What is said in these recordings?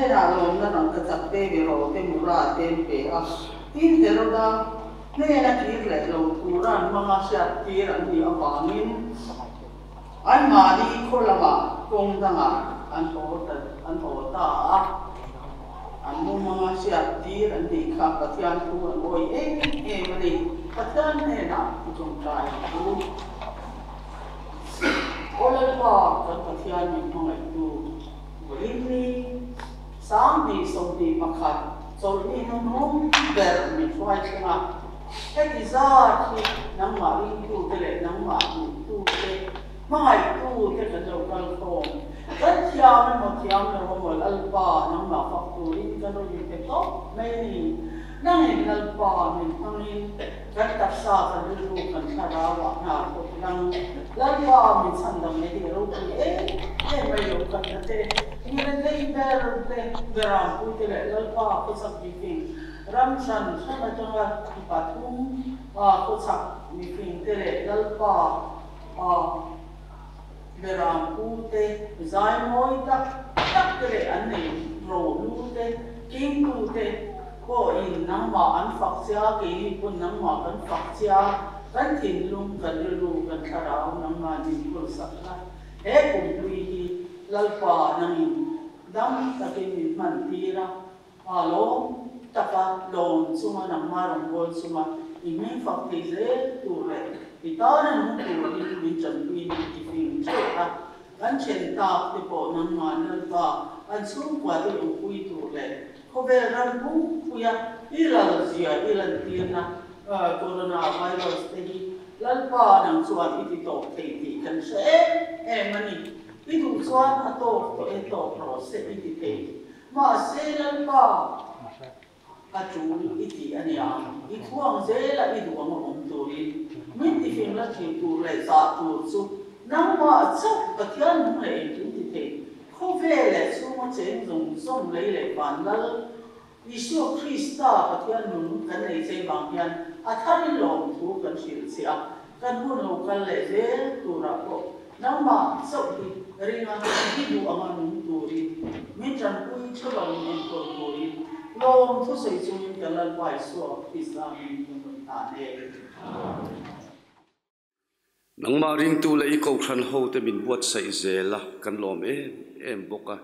hnenah lawmna rangkachak te, beraw te, mura te an pe a. Tin, Heroda hnena kir leh lo tura an hmanga hriattir an nih avangin anmahni khaw lamah kawng dangah an haw ta an haw ta a. An mumanga hriattir an nih kha Pathian thu an awih em em a ni. Pathian hnenah i tawngtai ang u. Aw Lalpa, kan Pathian min hmangaihtu, Vawiinni 2021 chawlhni hnuhnung ber min hruai thleng a, heti zat hi nangmah ringtute leh nangmah duhtute, hmangaihtute kan lo kal khawm. Kan thiam emaw thiam lo emaw Lalpa nangmah fak turin kan rawn inpe tawp mai a ni. Nangin Lalpa min hmangin Kan taksa, kan rilru, kan thlarauah hna thawk lang Lalpa min chhandam leh hi a ropui em em mai lo. Kan na te, mi rethei ber te, Berampui te leh Lalpa khawchhak mifing ram hran hran atanga pathum khawchhak mifing te leh Lalpa Berampu te, zai mawi tak tak te leh an nei rohlu te, kingtu te pawhin nangmah an fak che a, keini pawn nangmah kan fak che a, kan thinlung, kan rilru, kan thlarau nangmah min phursak la. He kumhlui hi Lalpa nangin dam takin min hman tir a, pa lawm taka lawm chunga nangmah rawngbâwl chunga i hming fak thei zel tur leh i tana nung turin min ṭanpui ni i fing ṭeuh a. Kan ṭhen tâk te pawh nangmah Lalpa an chhungkua te awmpui tur leh khawvel ram pumpuia i lalzia i lantirna Corona virus te hi Lalpa nang chuan i ti tawp thei tih kan hre em em a ni. I duh chuan a tawk tawh e tawp rawh se i ti thei. Mahse Lalpa a tul i ti a nia, i thuang zela i duh ang a awm turin min tifing la thin tur leh zah tur chu nangmah chauh Pathian nung leh engkim ti thei khawvel leh chhunga cheng zawng zawng lei leh van Lal Isua Krista Pathian nung kan nei chei vang hian a tharin lawmthu kan hrilh che a, kan hun lo kal leh zel turah pawh Nangmah chauh hi ringa i duh anga nung turin, min tanpui theuh a min enkawl turin lawm thusawi chungin ka Lalpa Isua Krista hming kan rawn hlan e. Nangmah ringtu leh i kohhran hote min buatsaih zel a, kan lawm em em bawk a,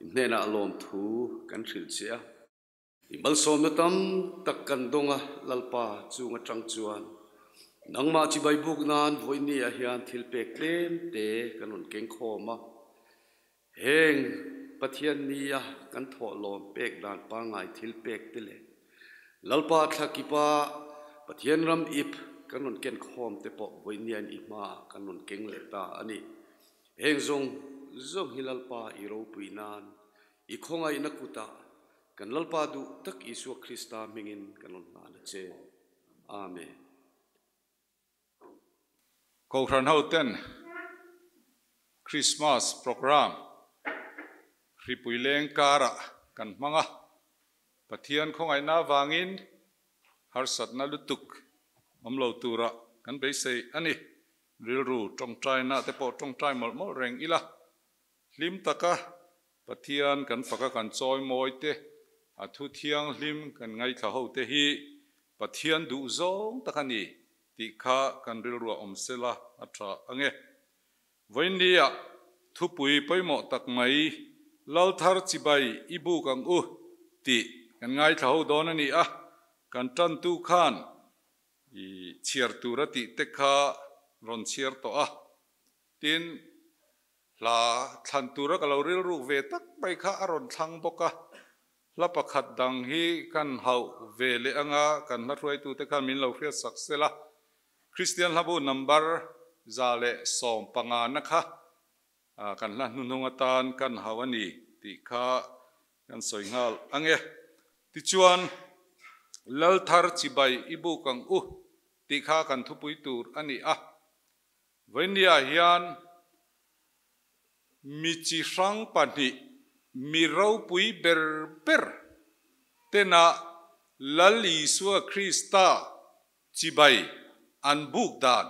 i hnenah lawmthu kan hrilh che a. I malsawmna tam tak kan dawng a, Lalpa chung atang chuan nangmah chibai buk nan vawiini ah hian thil pek tlem te kan rawn keng khawm a. Heng Pathian ni a kan thawhlawm pek dan pangngai thil pek te leh Lalpa thla kipa Pathian ram ip kan rawn ken khawm te pawh vawiini ah i hmaah kan rawn keng leh ta a ni. Heng zawng zawng hi Lalpa i ropui nan I khawngaihna kutah kan Lalpa duh tak Isua Krista hmingin kan rawn hlan a che. Amen. Kohhran hoten Krismas Programme hripui leng karah kan hmang a, Pathian khawngaihna avangin harsatna lutuk awm lo turah kan beisei a ni. Rilru tawngtaina te pawh tawngtai mawlh mawlh reng ila. Hlim taka Pathian kan faka kan chawi mawi te, a thu thianghlim kan ngaithla ho te hi Pathian duh zawng tak a ni tih kha kan rilruah awm sela a tha ang e. Vawiinniah thupui pawimawh tak mai Lalthar chibai i buk ang u tih kan ngaithla ho dawn a ni a, kan tantu khan i chhiar tura tih te kha rawn chhiar tawh a, tin, Hla thlan tura ka lo rilruk ve tak mai kha a rawn thlang bawk a, hla pakhat dang hi kan hauh ve leh anga kan hla hruaitute khan min lo hriat sak sel a, Kristian hlabu number 115 na kha kan hla hnuhnung atan kan hauh a ni tih kha kan sawi nghal ang e. Tichuan, Lalthar chibai i buk ang u tih kha kan thupui tur a ni a. Vawinia hian mi chi hrang pahnih, mi ropui ber ber tena Lal Isua Krista chibai an buk dan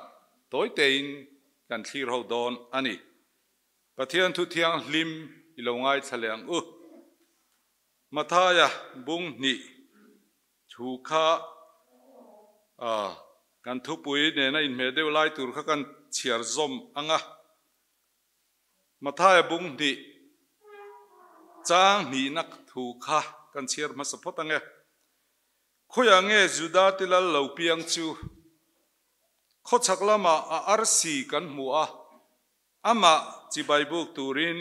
tawi tein kan thlir ho dawn a ni. Pathian thu thianghlim i lo ngaithla leh ang u. Mathaia bung hnih thu kha kan thupui nena inhmeh deuh lai tur kha kan chhiar zawm ang a. Mathaia bung hnih chang hnihna thu kha kan chhiar hmasa phawt ang e. Khawiah nge Juda te lal lo piang chu? Khawchhak lamah a arsi kan hmu a, amah chibai buk turin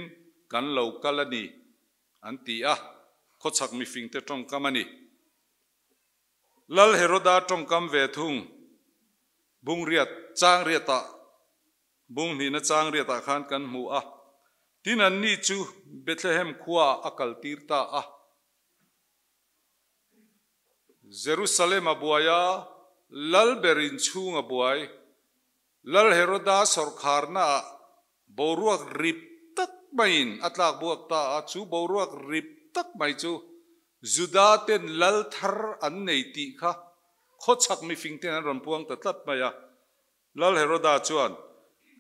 kan lo kal a ni, an ti a, khawchhak mifingte tawngkam a ni. Lal Heroda tawngkam ve thung, Bungriat, Changriatah, Bung hnihna Changriatah khan kan hmu a, tin anni chu Bethlehem khuaah a kaltir ta a. Jerusalem a buai a, lal ber inchhung a buai. Lal Heroda sawrkharnaah boruak rip tak maiin a tlak buak ta a, chu boruak rip tak mai chu Juda ten lal thar an nei tih kha khawchhak mifing ten an rawn puang ta tlat mai a. Lal Heroda chuan,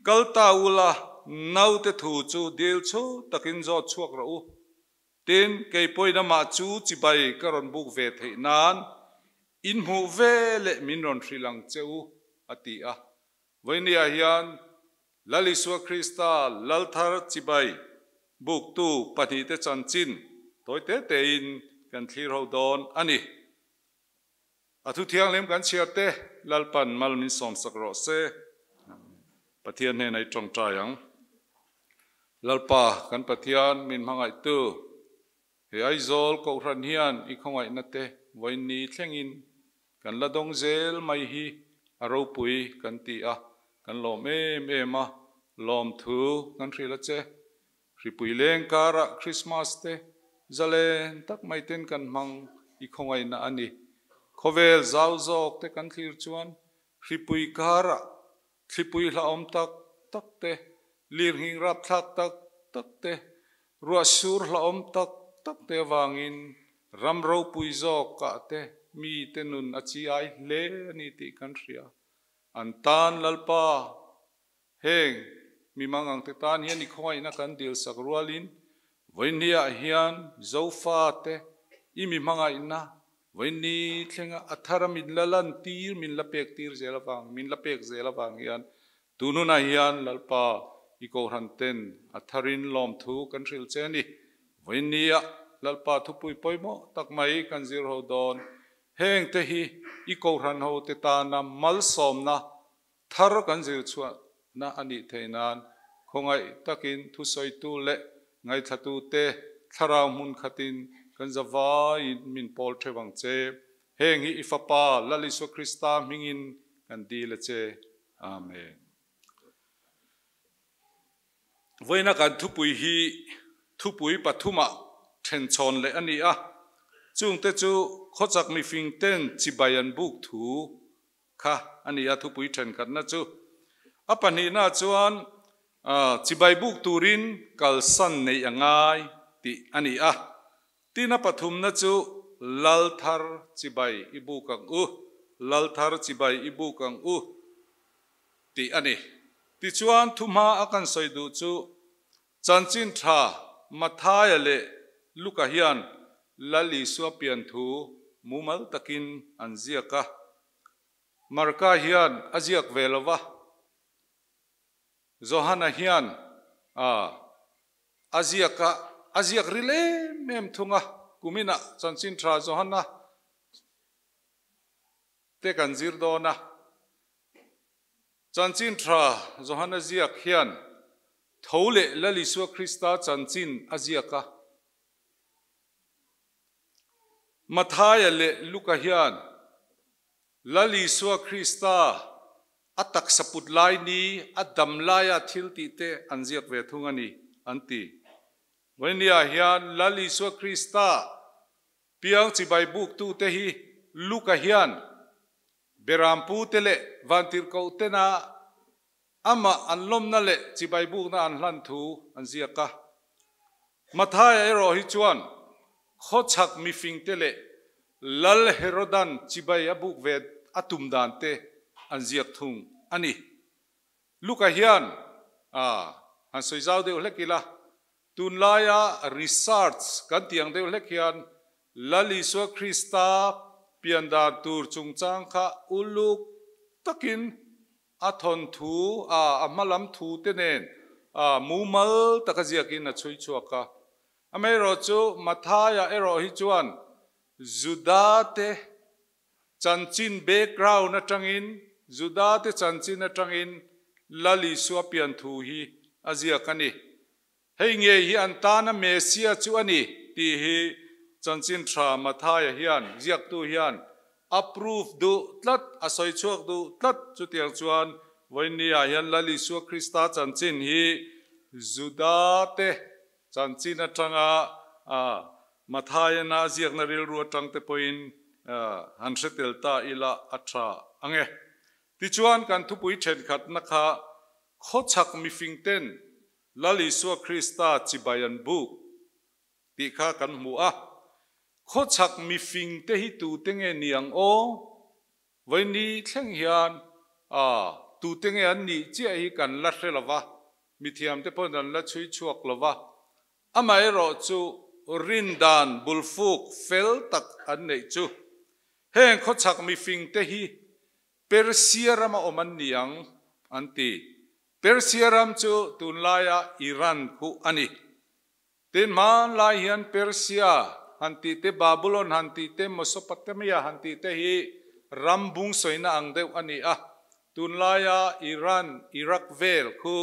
Kal ta ula, naute thu chu dil chhu takin zawt chhuak rawh u. Tin, kei pawhin amah chu chibai ka rawn buk ve theih nan in hmuh ve leh min rawn hrilh ang che u, a ti a. Vawinia hian Lal Isua Krista Lalthar chibai buktu pahnihte chanchin tawi te tein kan thlir ho dawn a ni. A thu thianghlim kan chhiar te Lalpan mal min sawmsak rawh se. Pathian hnenah i tawngtai ang. Lalpa kan Pathian min hmangaihtu, he Aizawl Kohhran hian i khawngaihna te vawiinni thlengin kan la dawng zel mai hi a ropui kan ti a, kan lawm em em a, lawmthu kan hrilh a che. Hripui leng karah Krismas te zalen tak mai ten kan hmang i khawngaihna a ni. Khawvel zau zawk te kan thlir chuan hripui karah thlipui hlauhawm tak tak te, lirnghing rapthlak tak tak te, ruahsur hlauhawm tak tak te avangin ram ropui zawk ah te mi te nun a chi ai hle a ni tih kan hria. An tan Lalpa Heng mi mangangte tan hian i khawngaihna kan dilsak rualin vawiinniah hian Zofate i mi hmangaihna vawiinni thlenga a thara min la lantir, min la pek tir zel avang, min la pek zel avang hian tun hunah hian Lalpa i Kohhran ten a tharin lawmthu kan hrilh che a ni. Vawiinniah Lalpa thupui pawimawh tak mai kan zir ho dawn. Hengte hi i Kohhran hote tana malsawmna Thar kan zir chhuahna a nih theih nan khawngaih takin thusawitu leh ngaithlatute thlarau hmun khatin kan za vaiin min pawl theuh ang che. Heng hi i Fapa Lal Isua Krista hmingin kan dil a che. Amen. Vawiina kan thupui hi thupui pathumah thenchhawn leh a ni a, chungte chu khawchak mifingten chibai an buk thu Kha a ni a thupui thenkhatna chu. A pahnihna chuan chibai buk turin kalsan neih a ngai tih a ni a. Tin a pathumna chu Lal thar chibai i buk ang u, Lal thar chibai i buk ang u tih a ni. Tichuan thuhma a kan sawi duh chu Chanchin tha Mathaia leh Luka hian Lal Isua pian thu mumal takin an ziak a. Marka hian a ziak ve lo va, Johana hian a ziak a, a ziak ril em em thung a, kuminah Chanchin tha Johana te kan zir dawn a. Chanchin tha Johana ziak hian tho leh Lal Isua Krista chanchin a ziak a. Mathaia leh Luka hian Lal Isua Krista a taksa put lai ni a dam laia thil tih te an ziak ve thung a ni, an ti. Vawinia hian Lal Isua Krista piang chibai buktute hi Luka hian Berampu te leh Vantirhkoh tena amah an lawmna leh chibai bukna an hlan thu an ziak a. Mathaia erawh hi chuan khawchhak mifing te leh Lal Herodan chibai a buk ve a tum dan te an ziak thung a ni. Luka hian a han sawi zau deuh hlek ila, tunlaia research kan tih ang deuh hlek hian Lal Isua Krista pian dan tur chungchang kha uluk takin a thawnthu a a hmalam thu te nen a mumal taka ziakin a chhui chhuak a. Amaherawhchu Mathaia erawh hi chuan Juda te chanchin background atangin Juda te chanchin atangin Lal Isua pian thu hi a ziak a ni. Hei ngei hi an tana Messia chu a ni tih hi chanchin tha Mathaia hian, ziaktu hian a proof duh tlat, a sawi chhuak duh tlat. Chutiang chuan vawiinniah hian Lal Isua Krista chanchin hi Juda-te chanchin atanga Mathaia-na a ziakna rilru atang te pawhin han hre tel ta ila a tha ang e. Tichuan kan thupui thenkhatna kha khawchhak mifingten Lal Isua Krista chibai an buk tih kha kan hmu a. Khawchhak mifingte hi tute nge ni ang aw? Vawiini thleng hian a tute nge an nih chiah hi kan la hre lo va, mithiamte pawhin an la chhui chhuak lo va. Amaherawhchu rindan bulfuk fel tak an neih chu heng khawchhak mifingte hi Persia rama awm an ni ang an ti. Persia ram chu tunlaia Iran khu a ni. Tin, hmanlai hian Persia han tih te, Babulon han tih te, Mesopotamia han tih te hi ram bung sawina ang deuh a ni a. Tunlaia Iran, Iraq vel khu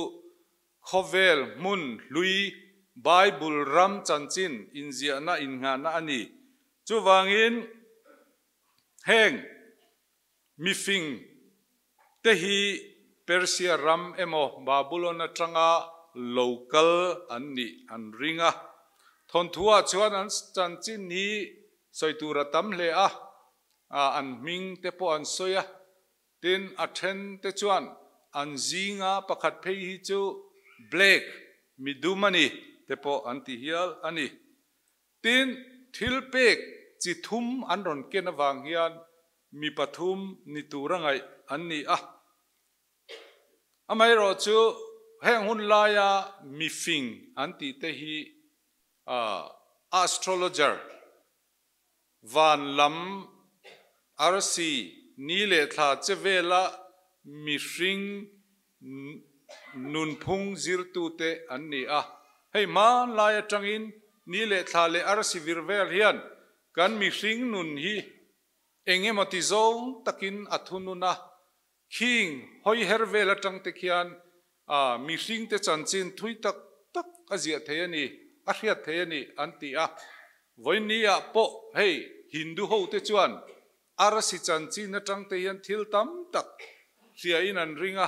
khawvel hmun hlui Bible ram chanchin inziahna innghahna a ni. Chuvangin heng Mifing te hi Persia ram emaw Babulon atanga lo kal an nih an ring a. Thawnthuah chuan an chanchin hi sawi tur a tam hle a, an hming te pawh an sawi a. Tin, a then te chuan an zinga pakhat phei hi chu Black, midum a ni, te pawh an ti hial a ni. Tin, thil pek chi thum an rawn ken avang hian mi pathum ni tura ngaih an ni a. Amaherawhchu, heng hun laia mi fing an tih te hi astrologer, van lam arsi, ni leh thla che vela mihring nunphung zirtute an ni a. Hei hmanlai atangin ni leh thla leh arsi vir vel hian kan mihring nun hi eng emaw ti zawng takin a thunun a. Khing hawi her vel atang te khian mihringte chanchin thui tak tak a ziah thei a ni, a hriat thei a ni an ti a. Vawiinniah pawh hei Hindu hote chuan Arsi chanchin atang te hian thil tam tak hriain an ring a,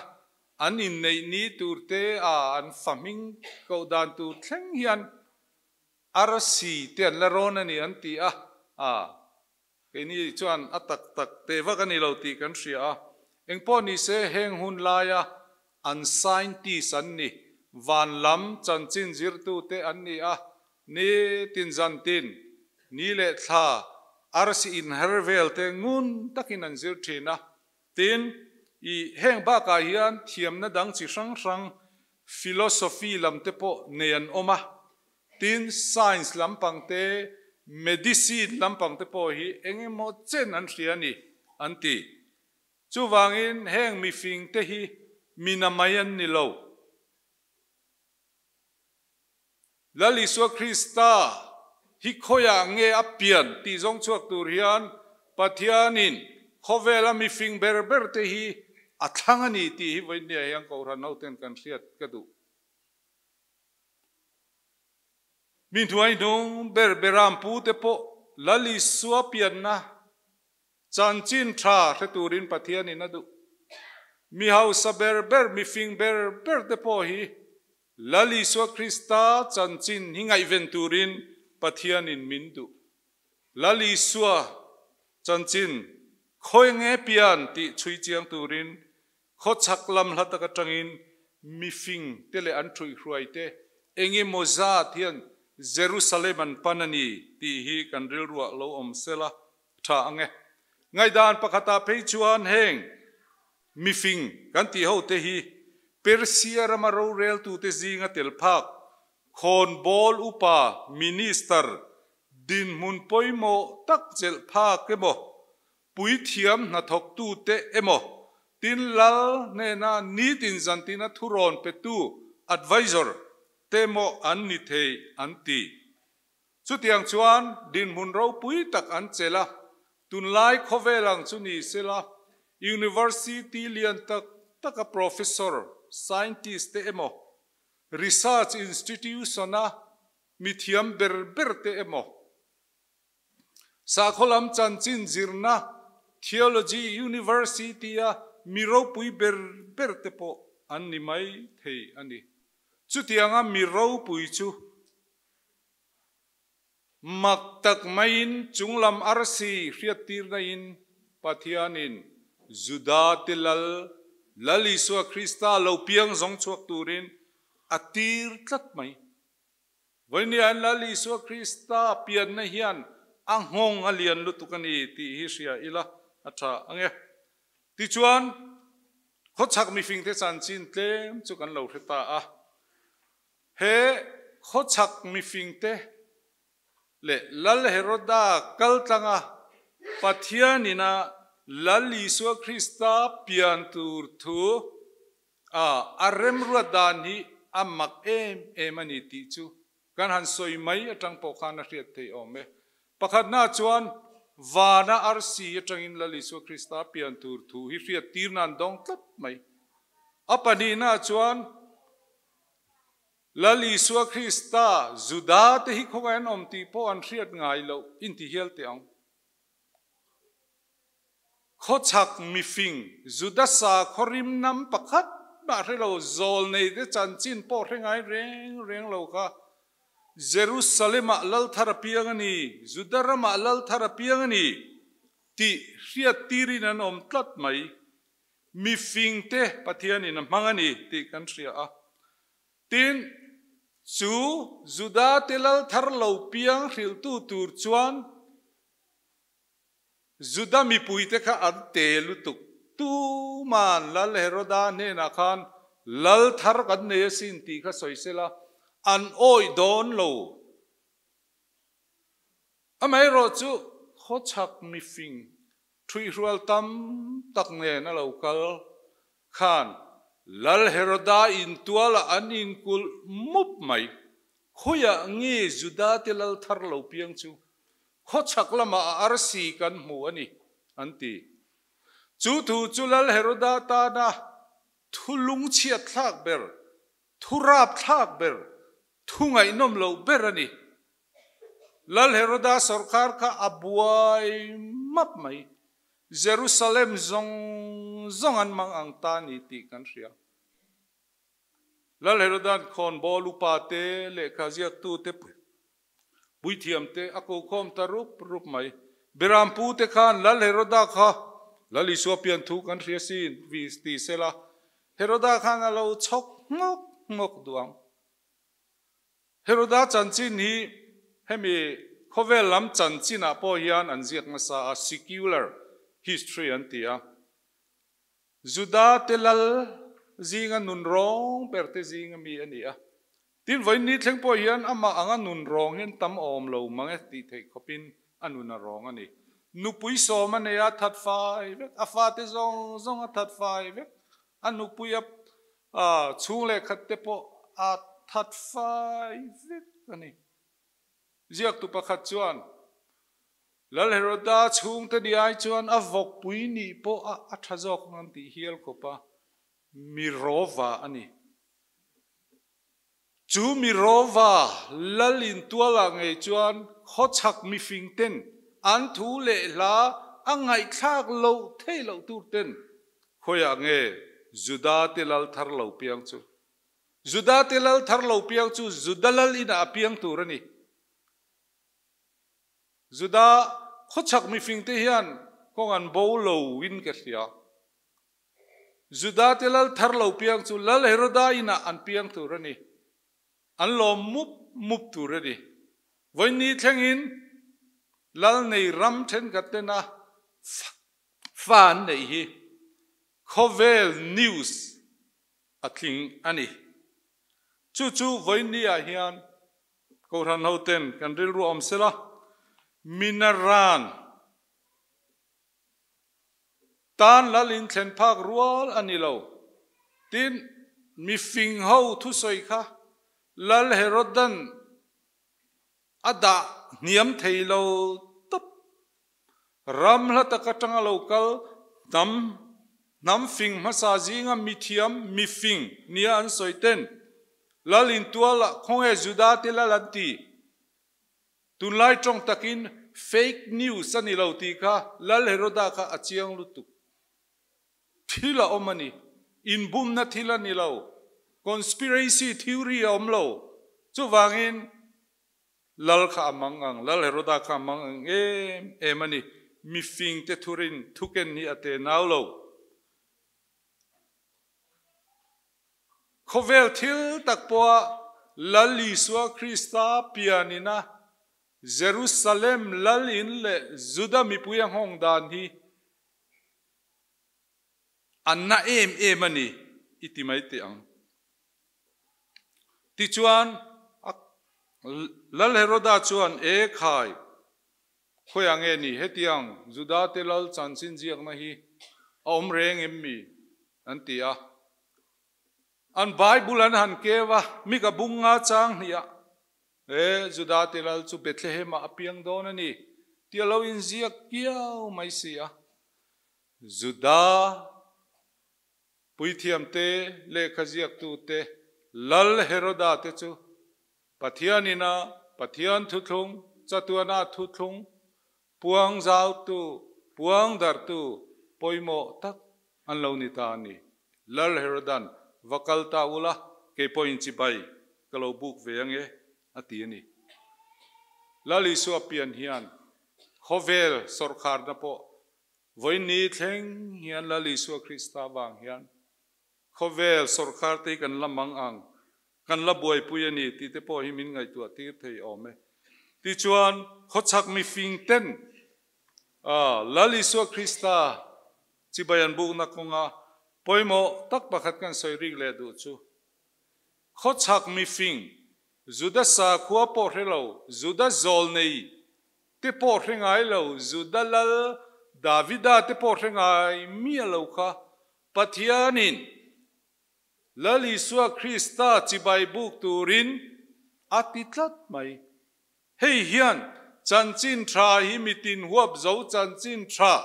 an inneih ni tur te a an fa hming koh dan tur thleng hian arsi te an la rawn a ni an ti a, a keini chuan a tak tak teh vak a ni lo tih kan hria a. Engpawh ni se heng hun laia an scientist an ni, van lam chanchin zirtute an ni a, Nitin zantin, ni leh thla, arsi inher vel te ngun takin an zir thin a. Tin, i heng bakah hian thiamna dang chi hrang hrang, philosophy lam te pawh nei an awm a. Tin, science lampang te, medicine lampang te pawh hi eng emaw chen an hria a ni, an ti. Chuvangin heng mifing te hi mina mai an ni lo. Lal Isua Krista hi khawiah nge a pian tih zawng chhuak tur hian Pathianin khawvela mifing ber ber te hi a thlang a ni tih hi vawiinniah hian Kohhran hoten kan hriat ka duh. Mi hnuai hnung ber beram pu te pawh Lal Isua pianna chanchin tha hre turin Pathianin a duh. Mi hausa ber ber, mifing ber ber te pawh hi Lal Isua Krista chanchin hi ngaihven turin Pathianin min duh. Lal Isua chanchin khawi nge pian tih chhui chiang turin khawchhak lam hla tak atangin mifing te leh an thuihhruai te engemaw zat hian Jerusalem an pan a ni tih hi kan rilruah lo awm sela tha ang e. Ngaihdan pakhatah phei chuan heng Mifing kan tih ho te hi Persia rama roreltute zinga tel phak, khawnbawl upa, minister, Dinhmun pawimawh tak chelh phak emaw, puithiam hnathawktute emaw, tin lal hnena nitin zantina thurawn petu, advisor, te emaw an ni thei an ti. Chutiang chuan dinhmun ropui tak an chelh a, tunlai khawvel ang chu ni sela, university lian tak taka professor, scientist te emaw, research institution-a mithiam ber ber te emaw, sakhaw lam chanchin zirna Theology University-a mi ropui ber ber te pawh an ni mai thei a ni. Chutianga mi ropui chu mak tak maiin chunglam arsi hriattirna in Pathianin Juda te Lal, Lal Isua Krista lo piang zawng chhuak turin a tir tlat mai. Vawinia Lal Isua Krista pianna hian a nghawng a lian lutuk a ni tih hi hria ila a tha ang e. Tichuan, khawchhak mifingte chanchin tlem chu kan lo hre ta a. He khawchhak mifingte leh Lal Heroda kaltlanga Pathianina Lal Isua Krista pian tur thu A, a remruat dan hi a mak em em a ni tih chu kan han sawi mai atang pawh khan a hriat theih awm e. Pakhatna chuan vana arsi atangin Lal Isua Krista pian tur thu hi hriat tir nan dawng tlat mai. A pahnihna chuan Lal Isua Krista Juda te hi khawngaih an awm tih pawh an hriat ngai loh inti hial teh ang. Khawchhak mifing Juda sakhaw rim nam pakhat mah hre lo, zawlneite chanchin pawh hre ngai reng reng lo kha Jerusalem-ah lal thar a piang a ni, Juda ramah lal thar a piang a ni tih hriat tirin an awm tlat mai. Mifingte Pathianin a hmang a ni tih kan hria a. Tin, chu Judate lal thar lo piang hrilhtu tur chuan Juda mipuite kha an te lutuk. Tuman Lal Heroda hnenah khan lal thar kan nei asin tih kha sawi sela, an awih dawn lo. Amaherawh chu khawchhak mifing thuihrual tam tak nen a lo kal khan Lal Heroda intualah an inkulh mup mai. Khawiah nge Judate lal thar lo piang chu? Khawchhak lamah a arsi kan hmu a ni, an ti. Chu thu chu Lal Heroda tana thu lungchhiat thlak ber, thu rap thlak ber, thu ngaihnawm loh ber a ni. Lal Heroda sawrkar kha a buai map mai. Jerusalem zawng zawng an mang ang ta ni tih kan hria. Lal Heroda'n khawnbawl upa te, lehkha ziaktu te, Puithiam te a ko khawm ta rup rup mai. Beram pu te khan Lal Heroda kha Lal Isua pian thu kan hria sin ti sela, Heroda khan a lo chhawk nghawk nghawk duh ang. Heroda chanchin hi hemi khawvel lam chanchinah pawh hian an ziak nasa a, secular history an ti a. Juda te lal zinga nun rawng ber te zinga mi a ni a. Tin, vawiin ni thleng pawh hian amah anga nun rawng hian tam awm lo mang e tih theih khawpin a nun a rawng a ni. Nupui sawm a nei a, that fai vek, a fate zawng zawng a that fai vek, a nupui a chhung leh khat te pawh a that fai vek a ni. Ziaktu pakhat chuan, Lal Heroda chhungte ni ai chuan a vawkpui nih pawh a a tha zawk ang an tih hial khawp a, mi rawva a ni. Chu mi rawva lal intualah ngei chuan khawchhak mifing ten an thu leh hla a ngaihthlak loh theih loh tur ten khawiah nge Juda te lal thar lo piang chu? Juda te lal thar lo piang chu Juda lal inah a piang tur a ni. Juda khawchhak mifingte hian kawng an bo lo in ka hria. Juda te lal thar lo piang chu Lal Heroda inah an piang tur a ni. An lawm mup mup tur a ni. Vawiin thlengin lal nei ram thenkhat tena fa an neih hi khawvel news a tling a ni. Chu chu vawiin ah hian Kohhran hoten kan rilru awm sela. Minaran tan lal in thlen phak rual a ni lo. Tin, mi fing ho thusawi kha Lal Herodan a dah hniam thei lo tawp. Ram hla tak atanga lo kal hnam hnam fing hmasa zinga mithiam mifing nia an sawi ten Lal intualah khawnge Juda te lal an ti. Tunlai tawng takin fake news a ni lo tih kha Lal Heroda kha a chiang lutuk. Thil a awm a ni. Inbumna thil a ni lo. Conspiracy theory a awm lo. Chuvangin Lal kha a mang ang, Lal Heroda kha a mang ang em em a ni. Mifingte thurin thuken hi a tenau lo. Khawvel thil tak pawha Lal Isua Krista pianina Jerusalem Lal in leh Juda mipui a nghawng dan hi a na em em a ni i ti mai teh ang. Tichuan, Lal Heroda chuan, E khai, khawiah nge ni hetiang Judate Lal chanchin ziakna hi a awm reng em mi? an ti a. An Bible an han keu a, mi ka bung nga chang hnih a, E, Judate Lal chu Bethlehem-ah a piang dawn a ni, tih a lo inziak kiau mai si a. Juda puithiamte, lehkha ziaktute, Lal Heroda te chu Pathian ina Pathian thuthlung, chatuana thuthlung puang zautu, puang darhtu pawimawh tak an lo ni ta a ni. Lal Herodan, Va kal ta ula, kei pawhin chibai ka lo buk ve ange, a ti a ni. Lal Isua pian hian khawvel sawrkharna pawh Vawiin thleng hian Lal Isua Krista vang hian khawvel sawrkar te hi kan la mang ang, kan la buaipui a ni tih te pawh hi min ngaihtuah tir thei awm e. Tichuan, khawchhak mifing ten Lal Isua Krista chibai an bukna kawnga pawimawh tak pakhat kan sawi rik leh duh chu, khawchhak mifing Juda sakhua pawh hre lo, Juda zawl nei te pawh hre ngai lo, Juda lal Davida te pawh hre ngai miah lo kha Pathianin Lal Isua Krista chibai buk turin a ti tlat mai. Hei hian chanchin tha hi mitin huap zo chanchin tha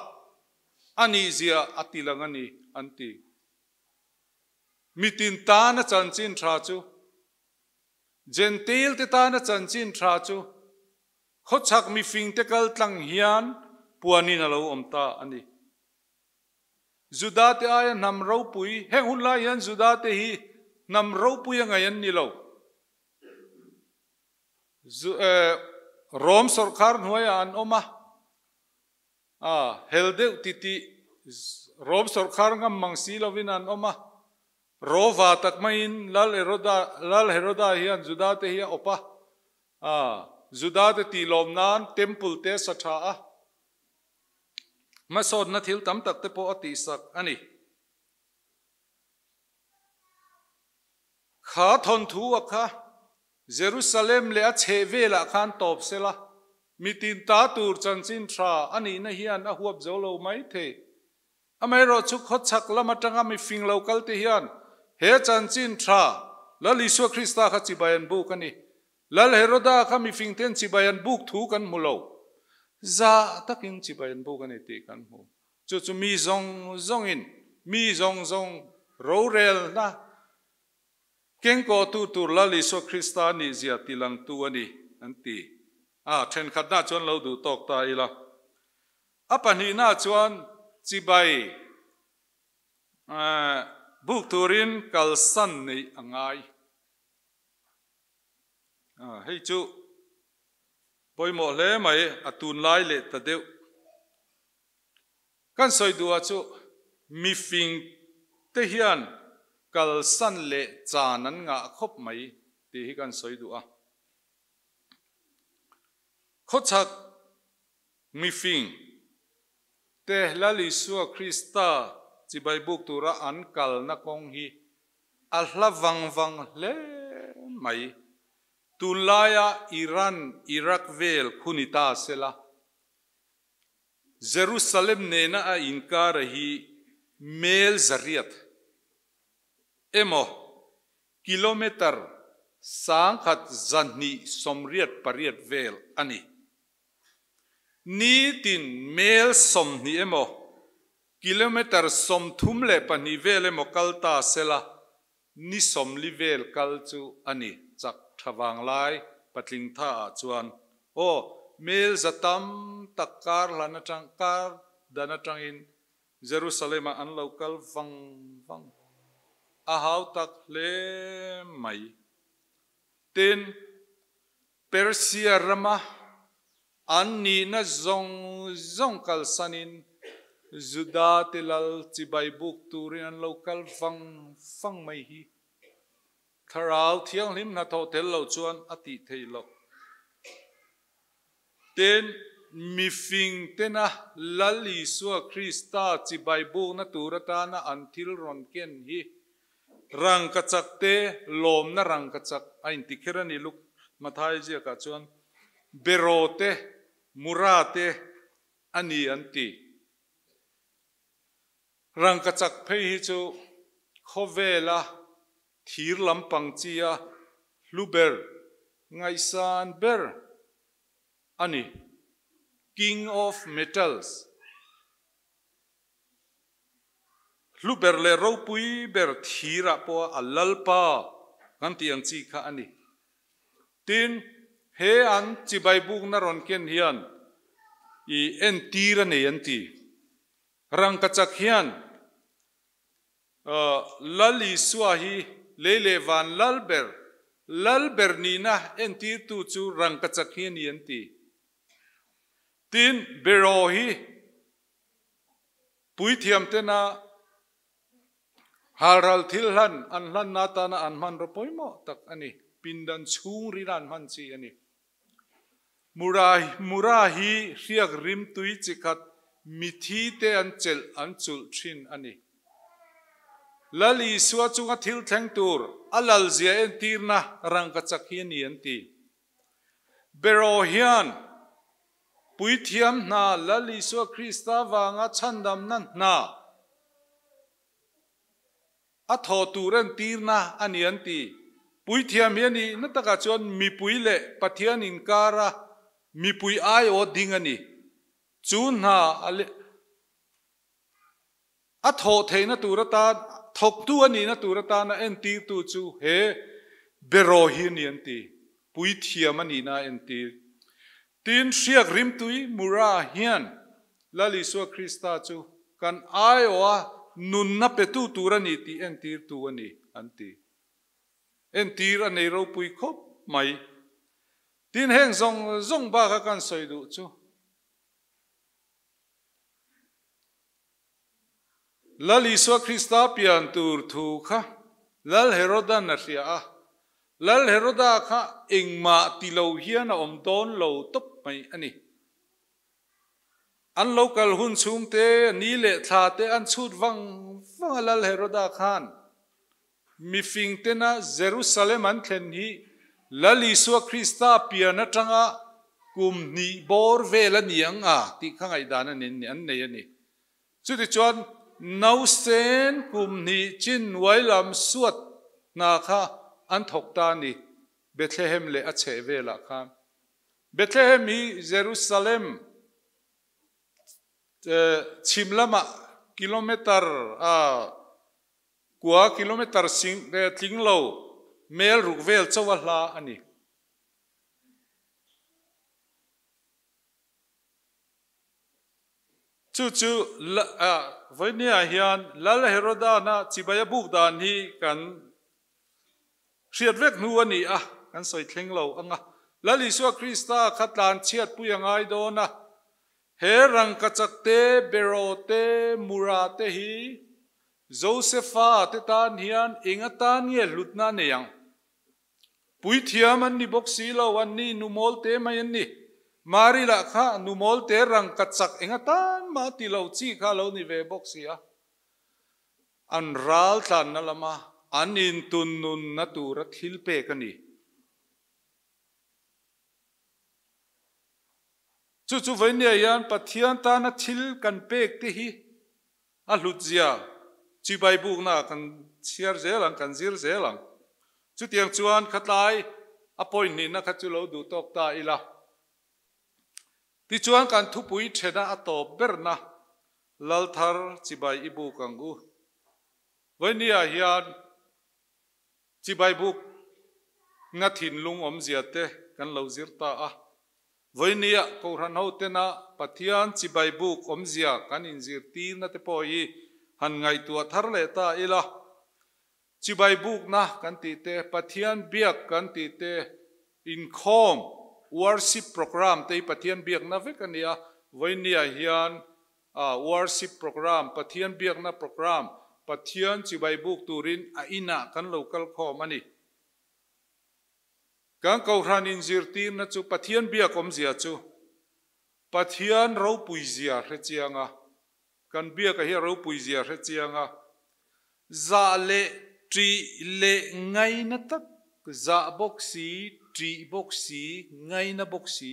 a nihzia a ti lang a ni, an ti. Mitin tana chanchin tha chu, Jentail te tana chanchin tha chu Khawchhak mifingte kal tlang hian puanin a lo awm ta a ni. Judate aia hnam ropui, heng hun lai hian Judate hi hnam ropui a ngaih an ni lo. Rom sawrkhar hnuaiah an awm a, a hel deuh titih Rom sawrkhar ngam mang si lovin an awm a. Rova tak maiin Lal Heroda, Lal Heroda hian Judate hi a awp a, A, Judate tih lawm nan temple te sa tha a, hmasawnna thil tam tak te pawh a tihsak a ni. Kha thawnthu a kha Jerusalem leh a chheh velah khan tawp sela, mitin ta tur chanchin tha a nihna hian a huap zo lo mai thei. Amaherawhchu khawchhak lam atanga mifing lo kal te hian he chanchin tha Lal Isua Krista kha chibai an buk a ni. Lal Heroda kha mifing ten chibai an buk thu kan hmu lo. Zah takin chibai an buk a ni tih kan hmu. Chu chu mi zawng zawngin mi zawng zawng rorelna kengkawhtu tur Lal Isua Krista nih zia tilangtu a ni an ti. A thenkhatna chuan lo duh tawk ta ila. A pahnihna chuan chibai buk turin kalsan neih a ngai. Hei chu pawimawh hle mai, a tunlai leh ta deuh. Kan sawi duhah chu mifing te hian kalsan leh chan an ngah khawp mai tih hi kan sawi duh a. Khawchhak Mifing te Lal Isua Krista chibai buk tura an kalna kawng hi a hla vang vang hle mai. Tunlaia Iran, Iraq vel khu ni ta sela. Jerusalem nena a inkara hi mel 800 emaw kilometre 1288 vel a ni. Nitin mel 20 emaw kilometre 32 vel emaw kal ta sela ni 40 vel kal chu a ni. Chak tha vanglai patling tha ah chuan aw mel za tam tak kar hlan atang kar dan atangin Jerusalem ah an lo kal vang vang a hau tak hle mai. Tin, Persia rama an nihna zawng zawng kalsanin Juda te lal chibai buk turin an lo kal vang vang mai hi Thlarau Thianghlim hnathawh tel lo chuan a tih theih loh. Tin, mifing tena Lal Isua Krista chibai bukna tur atana an thil rawn ken hi rangkachak te lawmna rangkachak a inti kher a ni. Luk Mathai ziakah chuan beraw te, mura te a ni an ti. Rangkachak phei hi chu khawvela thir lampang chia hlu ber, ngaihsan ber a ni, King of Metals. Hlu ber leh ropui ber thirah pawha a lalpa kan tih ang chi kha a ni. Tin, he an chibai bukna rawn ken hian i entir a nei an ti. Rangkachak hian Lal Isua hi lei leh van lal ber, lal ber nihna entirtu chu rangkachak hi a ni an ti. Tin, beraw hi puithiam tena halral thil hlan an hlanna atana an hmanraw pawimawh tak a ni. Pindan chhungrila an hman chi a ni. Mura hi hriak rimtui chi khat mithi te an chelh an chulh thin a ni. Lal Isua chunga thil thleng tur a lalzia entirna rangkachak hi a ni an ti. Beraw hian Puithiam hna Lal Isua Krista vanga chhandamna hna a thaw tur entirna a ni an ti. Puithiam hi a nih na takah chuan mipui leh Pathian inkara mipui aiawh ding a ni. Chu hna a A thawh theihna tur atan, thawktu a nihna tur atana entirtu chu he beraw hi a ni an ti. Puithiam a nihna a entir. Tin, hriak rimtui Mura hian Lal Isua Krista chu kan aiawha nunna petu tur a ni tih entirtu a ni an ti. Entir a nei ropui khawp mai. Tin, heng zawng zawng baka kan sawi duh chu. Lal Isua Krista pian tur thu kha Lal Herodan a hria a. Lal Heroda kha engmah ti lo hian a awm dawn lo tawp mai a ni. An lo kal hun chhung te, ni leh thla te an chhut vang vang a Lal Heroda khan mifing tena Jerusalem an thlen hi Lal Isua Krista pian atanga kum hnih bawr vel a ni ang a tih kha ngaihdan a ni an nei a ni. Chutichuan nausen kum hnih chin nuai lam suat hna kha an thawk ta a ni Bethlehem leh a chheh velah khan. Bethlehem hi Jerusalem chhim lamah kilometre a Kua kilometre sing tling lo mel ruk vel chauh a hla a ni. Chu chu vawinia hian Lal Herodana chibai a buk dan hi kan hriat vek hnu a ni a, kan sawi thleng lo ang a. Lal Isua Krista kha tlan chhiatpui a ngai dawn a, He rangkachak te, beraw te, mura te hi Josefa te tan hian eng atan nge hlutna a nei ang? Puithiam an ni bawk si lo, an ni numawl te mai an ni. Mari lah kha numawl te rangkachak eng atan mah ti lo chi kha a lo ni ve bawk si a. An ral tlanna lama an intunnunna tura thil pek a ni. Chu chu vawinia hian Pathian tana thil kan pek te hi a hlut zia chibai bukna kan chhiar zel ang, kan zir zel ang. Chutiang chuan khatlai a point nihna kha chu lo duh tawk ta ila. Tichuan kan thupui thena a tawp berna Lalthar chibai i buk ang u. Vawinia hian Chibai buk na thinlung awmzia te kan lo zir ta a. Vawinia Kohhran ho tena Pathian chibai buk awmzia kan inzirtirna te pawh hi han ngaihtuah thar leh ta ila. Chibai bukna kan tih te, Pathian biak kan tih te, inkhawm, worship program te hi Pathian biakna vek a ni a. Vawinia hian A worship program, Pathian biakna program, Pathian chibai buk turin a inah kan lo kal khawm a ni. Kan Kohhran inzirtirna chu Pathian biak awmzia chu Pathian ropuizia hre chiang a, kan biaka hi a ropuizia hre chiang a, zah leh ṭih leh ngaina tak, zah bawk si, ṭih bawk si, ngaina bawk si,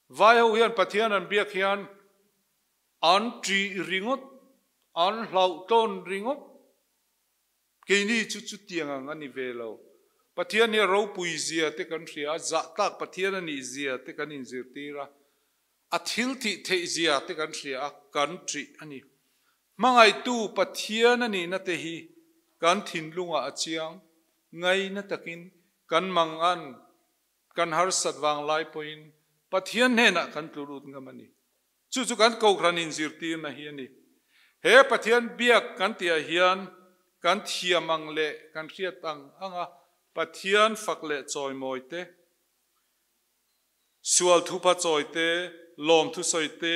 Vai ho hian Pathian an biak hian an ṭih ringawt, an hlauhtawn ringawt. Keini chu chutiang ang a ni ve lo. Pathian hi a ropui zia te kan hria a, zah tlak Pathian a nih zia te kan inzirtir a, a thil thih theih zia te kan hria a, kan ṭih a ni. Hmangaihtu Pathian a nihna te hi kan thinlungah a chiang, ngaina takin kan mangan Kan harsat vang lai pawhin Pathian hnenah kan tlu lut ngam a ni. Chu chu kan Kohhran inzirtirna hi a ni. He Pathian biak kan tihah hian kan thiam ang leh kan hriat ang anga Pathian fak leh chawimawi te, sual thupa chawi te, lawmthu sawi te,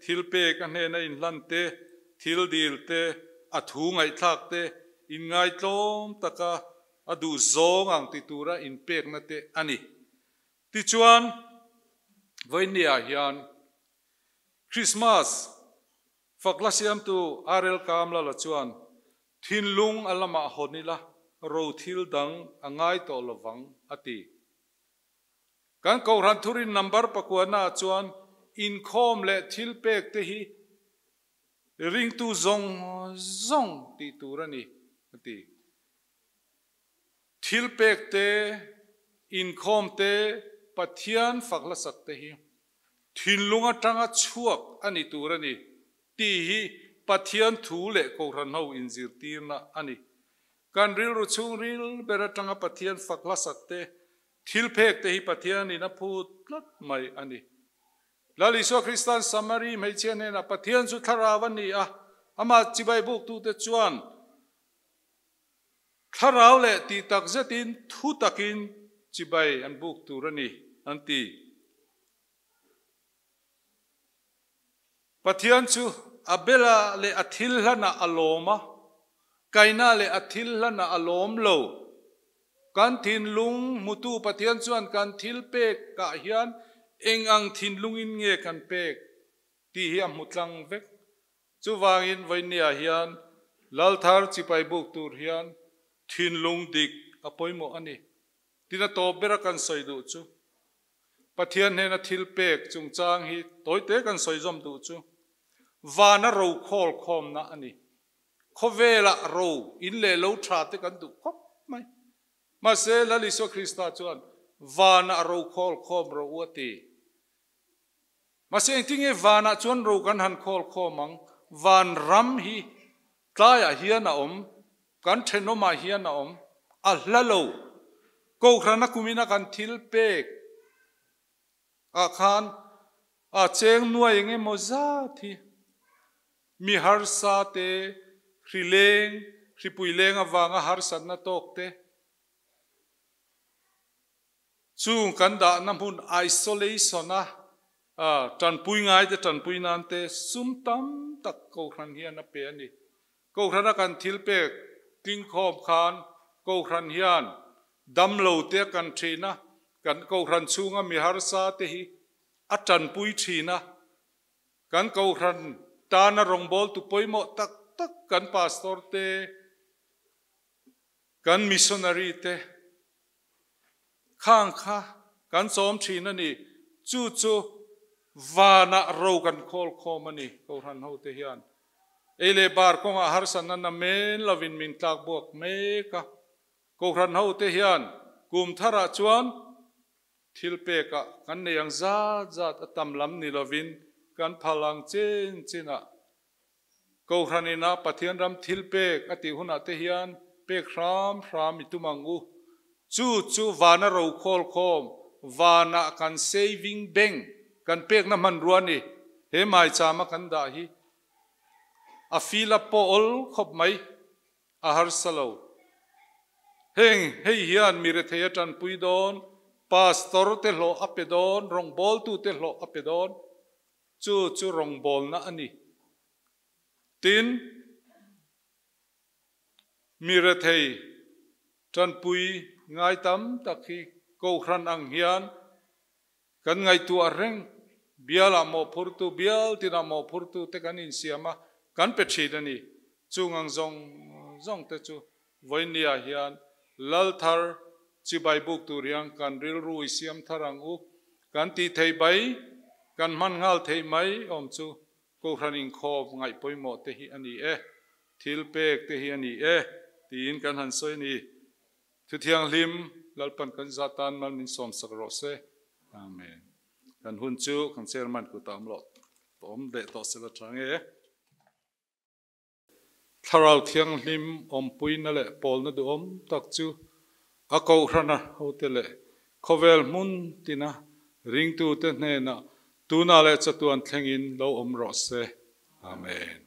thil pek a hnena inhlan te, thil dil te, a thu ngaihthlak te, inngaitlawm taka A duh zawng ang ti tura inpekna te a ni. Tichuan, vawinia hian Krismas fakla siamtu RL Kamlala chuan thinlung a lamah hawn ila ro thil dang a ngai tawh lovang a ti. Kan Kohhran thurin number pakuana ah chuan inkhawm leh thilpek te hi ringtu zawng zawng tih tur a ni a ti. Thil pek te, inkhawm te, Pathian fak hlasak te hi thinlung atanga chhuak a ni tur a ni tih hi Pathian thu leh Kohhran ho inzirtirna a ni. Kan rilru chhungril ber atanga Pathian fak hlasak te, thil phek te hi Pathianin a phut tlat mai a ni. Lal Isua Kristan Samari hmeichhia hnenah Pathian chu thlarau a ni a, amah chibai buktute chuan Thlarau leh tih tak zetin thu takin chibai an buk tur a ni, an ti. Pathian chu Abela leh a thil hlanah a lawm a, Kaina leh a thil hlanah a lawm lo. Kan thinlung hmutu Pathian chuan kan thil pekah hian eng ang thinlungin nge kan pek tih hi a hmu tlang vek. Chuvangin vawinia hian Lalthar chipai buk tur hian thinlung dik a pawimawh a ni. Tina tawp bera kan sawi duh chu Pathian hnena thil pek chungchang hi tawite kan sawi zawm duh chu vana ro khawl khawmna a ni. Khawvelah ro in leh lo tha te kan duh khawp mai. Mahse Lal Isua Krista chuan vanah ro khawl khawm ro u a ti. Mahse engtinge vanah chuan ro kan han khawl khawm ang? Van ram hi tlaiah hian a awm, kan thenawmah hian a awm, a hla lo. Kohhrana kumina kan thil pek ah khan a cheng nuai eng emaw zat hi mi harsa te, hri leng, hripui leng avanga harsatna tawk te, Chung kan dahna hmun isolation a tanpui ngaite tanpui nan te sum tam tak Kohhran hian a pe a ni. Kohhrana kan thil pek tlingkhawm khan Kohhran hian damlo te a kan thin a, kan Kohhran chhunga mi harsa te hi a tanpui thin a. Kan Kohhran tana rawngbawltu pawimawh tak tak kan Pastor te, kan missionary te, Khang kha kan chawm thin a ni. Chu chu Vanah ro kan khawl khawm a ni, Kohhran hote hian. Ei leh bar kawngah harsatna namen lovin min tlak buak mek a. Kohhran hote hian kum tharah chuan thil pekah kan nei ang zat zat a tam lam ni lovin kan phal ang chen chinah Kohhran ina Pathian ram thil pek a tih hunah te hian pek hram hram i tum ang u. Chu chu vana rokhawl khawm, vanah kan saving bank kan pekna hmanrua a ni. He maichama kan dah hi a fill up pawh awl khawp mai. A harsa lo. Heng hei hian mi rethei a tanpui dawn, pastor te hlawh a pe dawn, rawngbawltu te hlawh a pe dawn. Chu chu rawngbawlna a ni. Tin, mi rethei tanpui ngai tam tak hi Kohhran ang hian kan ngaihtuah reng. Bialah mawhphurtu, bial tinah mawhphurtu te kan insiam a, kan pe thin a ni. Chung ang zawng zawng te chu vawinia hian lal thar chibai buk tur hian kan rilru i siam thar ang u. Kan tih theih bai, kan hman nghal theih mai awm chu Kohhran inkhawp ngaih pawimawh te hi a ni e, thil pek te hi a ni e tiin kan han sawi a ni. Thuthianghlim Lalpan kan za tan mal min sawmsak rawh se. Amen. Kan hun chu kan chairman kutah awm loh awm leh tawh sela tha nge. Thlarau Thianghlim awmpuina leh pawlna duhawm tak chu a Kohhrana hote leh khawvel hmun tina ringtute hnenah tunah leh chatuan thlengin lo awm rawh se. Amen.